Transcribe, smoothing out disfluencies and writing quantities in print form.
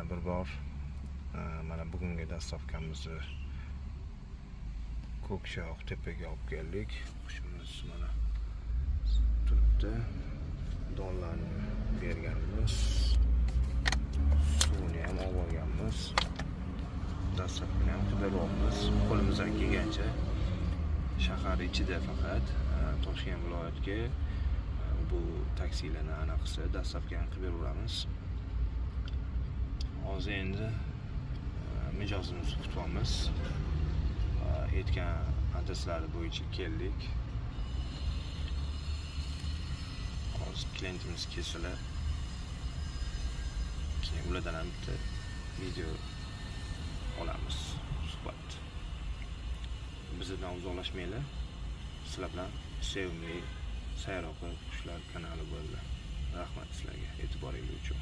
Yana bir bor mana bugungi доставка mizni Ko'kshoh tepaga olib keldik. Qushimiz mana turibdi. Donlarni berganmiz. Suvini ham olib olganmiz. Доставка ni ham qilib beryapmiz. Qo'limizdan kelgancha shahar ichida faqat Toshkent viloyatiga bu taksilarni anaqasi доставка ni qilib beraveramiz. Hozir endi mijozimizni kutyapmiz. Aytgan adreslari bo'yicha keldik. Hozir klientimiz kelsalar, keyin ulardan ham bitta video olamiz, suhbat. Bizdan uzoqlashmanglar. Sizlar bilan sevimli Sayroqi qushlar kanali bo'ldi. Rahmat sizlarga e'tiboringiz uchun.